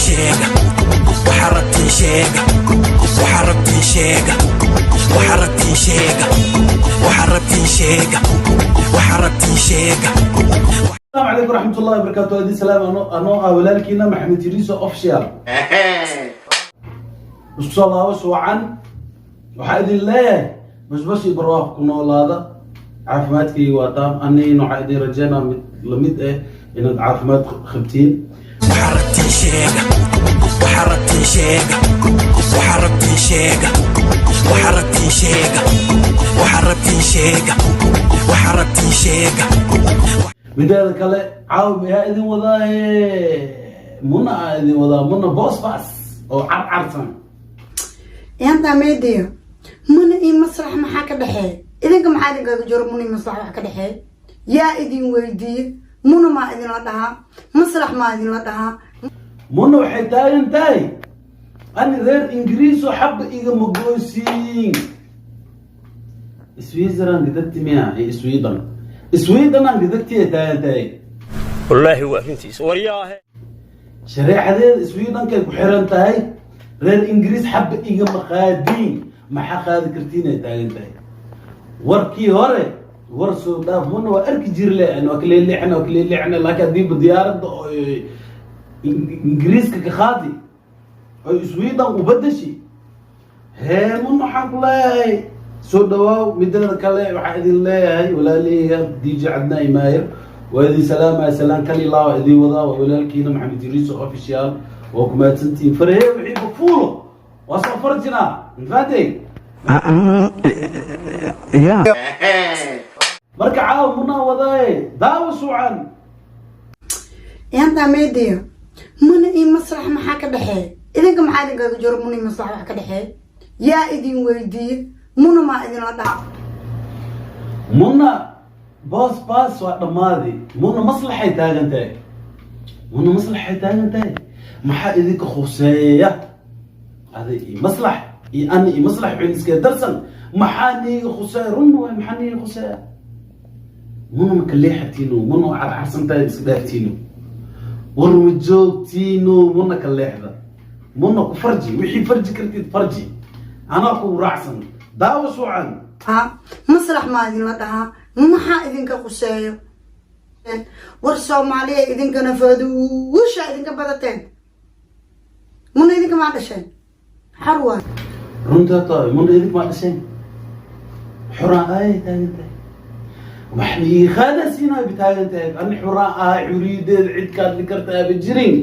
Sheega waxa rabtiin, sheega waxa rabtiin, sheega waxa rabtiin, sheega waxa rabtiin, sheega waxa rabtiin, sheega. Asalaamu calaykum waraxmatullahi wabarakaatu. Adii salaam anoo ah walaalkiina Maxamed Yariiso Official. Isku soo laabo suucan. Waxaa idin leeyahay basbas iyo barwaaqo ku noolaada. Caafimaadkayga waa taam, anigina waxaa idin rajeynaa mid lamid ah inaad caafimaad qabtiin. Waxa rabtiin sheega, waxa rabtiin sheega, waxa rabtiin sheega, waxa rabtiin sheega, waxa rabtiin sheega, waxa rabtiin sheega. Mideeda kale, caawi mayaa idin wadaaye? Muna aa idin wadaa, Muna Boosbas oo carcarsan. Yantaa meediya, Muna iyo Maslax maxaa ka dhexeeya? Idinka maxaa idinkaga jiro Muna iyo Maslax wax ka dhexeeya? Yaa idin weydiiye? Muna maa idinla dhahaa? Maslax maa idinla dhahaa? Muna waxay taagan tahay ani reer Ingiriisoo xabba igama goysiin. Switzerland gidagti miya iyo Sweden, Sweden aan gidagtiya taagan tahay. Wallaahi waa arrintiisa, waryaahe. Shareecadeeda Swedenkay ku xiran tahay. Reer Ingiriis xabba igama qaadiin, maxaa qaadi kartiin ay taagan tahay. Warkii hore war soo dhaaf. Muna waa arki jirle, waa kaleeleexna, waa kaleeleexna, laakiin haddiiba diyaaradda oo Ingiriiska ka qaadi oy Sweden u badashi hee. Mun waxaan ku leeyahay soo dhawaaw. Mideeda kale, waxaa idin leeyahay walaalihayga DJ Cadnaa Imaayir waa idin salaamaya. Salaan kali laa waa idin wadaa. Waa walaalkiina Maxamed Yariiso Official. Waa ku mahadsantihiin. Farahee wixii bafuulo waa soo farjinaa, mafahatay? Ya. Marka caawa munaa wadaaye, daawa suucan. Yantaa meediya, Muna iyo Maslax maxaa ka dhexeeya? Idinka maxaa idinkaga jiro Muna iyo Maslax wax ka dhexeeya? Yaa idin weydiiye? Muna maa idinla dhahaa? Muna Boos Baas waa dhammaaday. Muna Maslaxay taagan tahay, muna Maslaxay taagan tahay. Maxaa idinka khuseeya? Aday iyo Maslax iyo ani iyo Maslax waxay iskaga darsan. Maxaa niiga khuseeya? Runna waay, maxaa niiga khuseeya? Muna maka leexatiino, muna waa carcarsan tahay, iska dhaaftiino. War ma joogtiino? Muna ka leexda, muna ku farji wixii farji kartid farji, anaa ku raacsan. Daawa suucan. Ha, Maslax maa idinla dhahaa? Maxaa idinka quseeyo? War Soomaaliya, idinkana faduusha idinka badateen. Muna idinka maa dhasheen? Xor waay. Runtaa tahay. Muna idink maa dhasheen? Xuraan aayay taagan tahay. Wax liiqaadasiinaa bi taagan tahay. Ani xuraan ahay, xuriyadeeda cid kaadli karta aaba jirin.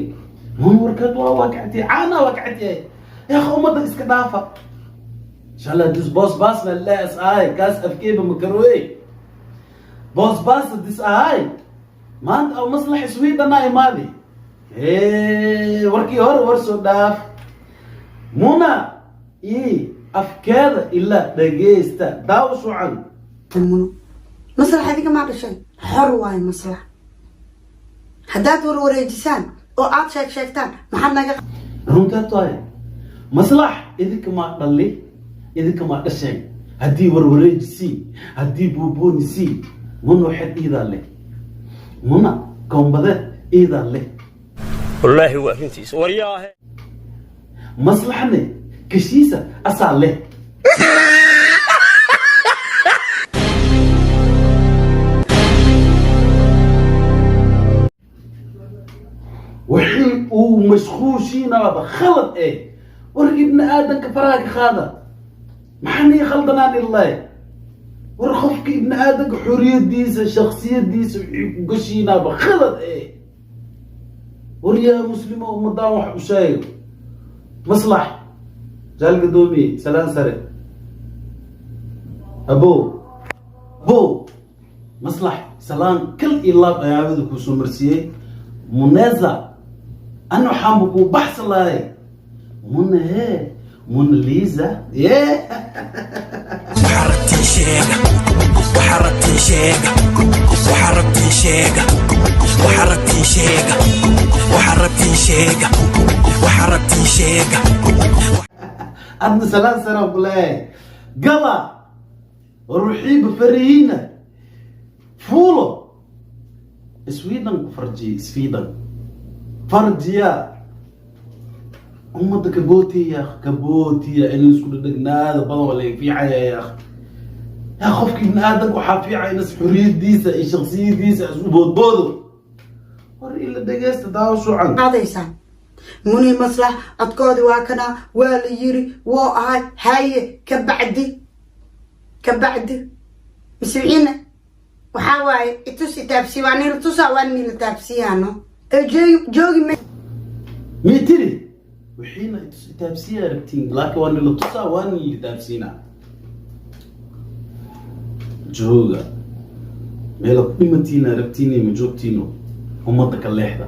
Mun warkaad waa wakacti caana wakacti. Yaa ummadda iska dhaafa. Insha Allah dis Boos Baasna lees ahay kaas afkeeba makaroey. Boos Baas dis ahay maanta aw Maslax Swedena imaadi. Warkii hore war soo dhaaf. Muna i afkeeda ilaa dhageysta, daawo suucan. Muno, Maslax idinka maa dhasheen? Xor waay Maslax. Haddaad warwareejisaan oo aad sheeg sheegtaan, maxaad naga Runtaa tahay. Maslax idinka maa dhali? Idinka maa dhasheen? Haddii warwareejisiin, haddii buubuunisiin, muna waxaad iidaa leh, muna koombadeed iidaa leh. Wallaahi waa arrintiisa, waryaahe. Maslaxne kashiisa asaa leh. Wixii uu mashquushiinaba khalad eh. War ibni aadanka faraha ka qaada. Maxaa nii khaldanaan ilahi? War qofka ibni aadanka xoriyadiisa, shaksiyadiisa wixii ku gashiinaaba khalad eh. War yaa muslimo, ummadaan wax u sheego. Maslax jaal gadoomiye, salaan sare. Abo abo Maslax, salaan kal iyo laab ayaabada kuu soo marsiiyey. Muneza ana waxaanba kuu baxsan lahay. Muna hee, Muna Liisa ye. Waxa rabtiin sheega, waxa rabtiin sheega, waxa rabtiin sheega, waxa rabtiin sheega, waxa rabtiin sheega, waxa rabtiin sheega. Adna salaan sare ku leeyahay. Gala ruuxiiba farihiina fuulo. Sweden ku farjiye, Sweden farjiya. Ummadda kabootiya, kabootiya in isku dhedhegnaada badan waa laga fiicaya. Yaa yaa, qofka ibni aadamka waxaa fiica inas xoriyadiisa iyo shaksiyadiisa isu boodboodo. War ila dhegeysta, daawo shucan. Qaadaysaan Muni Maslax codkoodi waa kana, waa la yiri, woo ahay. Haye, ka bacdi, ka bacdi misiciina waxaa waaye itus itaabsiya, waa nila tusaa, waa nila taabsiyaano ee joogi ma. Mitiri wixiina itaabsiya rabtiin, laakiin waa nila tusaa, waa nila itaabsiinaa. Jooga meela ku dhimatiina rabtiina, ma joogtiino. Ummadda ka leexda.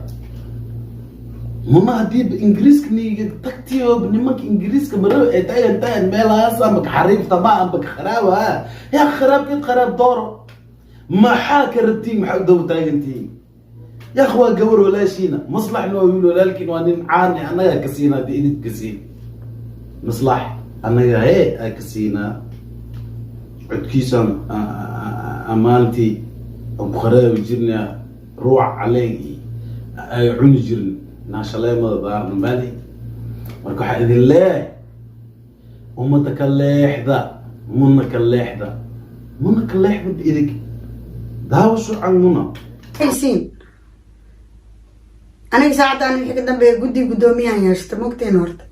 Muna haddii Ingiriiska niga tagtiyo, nimanka Ingiriiska maro ee tagan tagan meelahaas ama ka xariifta ma amba ka kharaaba. Yaa kharaabkeed kharaab dooro, maxaa ka rabtiin? Maxaa u daba taagantihiin? Yaa waa gabar walaashiina, Maslaxna waa wiil walaalkiin, waa nin caani. Annagaa ka siina haddii idinka ka siin Maslax, annaga hee aa ka siinaa codkiisaan. Ammaantii aan ku kharaabi jirnaa, ruuc caleen iyo ay cuni jirin naashaleemada daarnamadi. Marka waxaa idin leeyahay, ummadda ka leexda, Muna ka leexda, Muna ka leexda. Idink daawo shucan Muna. Haysiin aniga saacadaan wixii ka dambeeya guddi guddoomiyahan yeeshta, mogteen horta.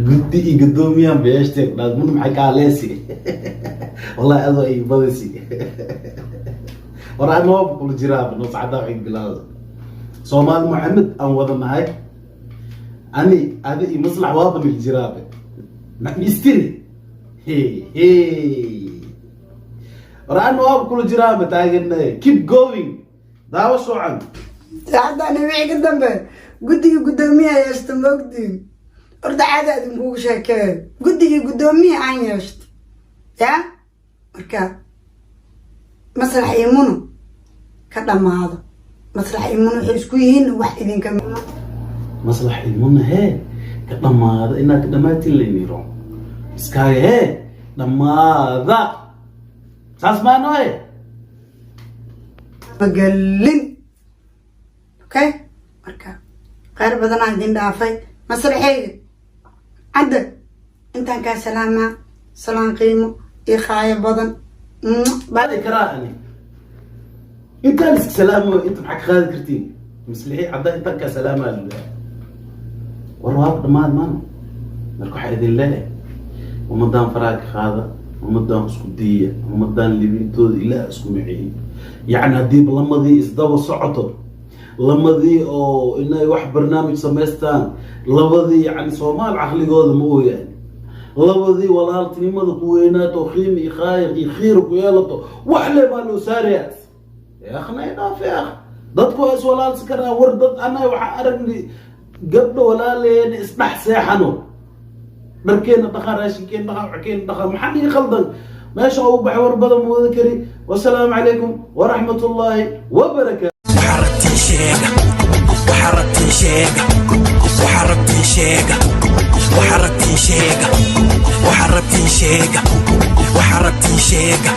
Guddi iyo guddoomiyahan beeshtee ku dhaad. Muna maxay ka haleesi? Wallahi adoo ay badisi. War ana waa kula jiraa no saacaddaa waxay bilaawda. Soomaali Maxamed aan wada nahay, ani adi iyo Maslax waaba nil jiraabe mistiri. He he, war ana waaba kula jiraaba taaganay. Keep going, daawo soocan. Saacadaan wixii ka dambeeya guddiga guddoomiyaha yeeshta, mogtiin horta. Caada idinkugu sheekeeyo, guddigii guddoomiya aan yeeshto ya. Marka Maslax iyo Muno ka dhamaado. Maslax iyo Muno waxay isku yihiin wax idinka Maslax iyo Muna hee ka dhammaada, inaad ka dhammaatin layniro iskaaga hee dhammaada, saas maanoe. Magalin. Okay, marka kheyr badanaa idin dhaafay. Maslaxeyga cadda intaan kaa salaamaa, salaan qiimo iyo khaayo badan. Qaadi karaa ani intaan iska salaamo. Inta maxaa ka qaadi kartiin? Maslixii cadda intaan kaa salaamaa lilah. War waaba dhammaad maano. Marka waxaa idin leeyahay, ummadaan faraha ka qaada, ummadaan isku diya, ummadaan libintooda Ilaah isku miciyo. Yacni haddiiba lamadii isdaba socoto, lamadii oo inay wax barnaamij samaystaan, labadii yacni Soomaal caqligooda ma ooyaan, labadii walaaltinimada ku weynaato, qiimi iyo khaayiq iyo khiir ku yeelato, wax le baa loo saarayaa. Yaakhnay dhaaf yaakh, dadku waa iswalaalsi karaa. War dad annaga waxaa aragnay gabdho walaaleena isdhex seexano, dharkeena dhaqan, raashinkeena dhaqan, waxkeena dhaqan. Maxaa dhiga khaldan meesha ugu baxay? War badan ma wada kari. Wasalaamu calaykum waraxmat ullaahi wabarakaatu. Waxaa rabtiin sheega, waxaa rabtiin sheega, waxaa rabtiin sheega, waxaa rabtiin sheega, waxaa rabtiin sheega, waxaa rabtiin sheega.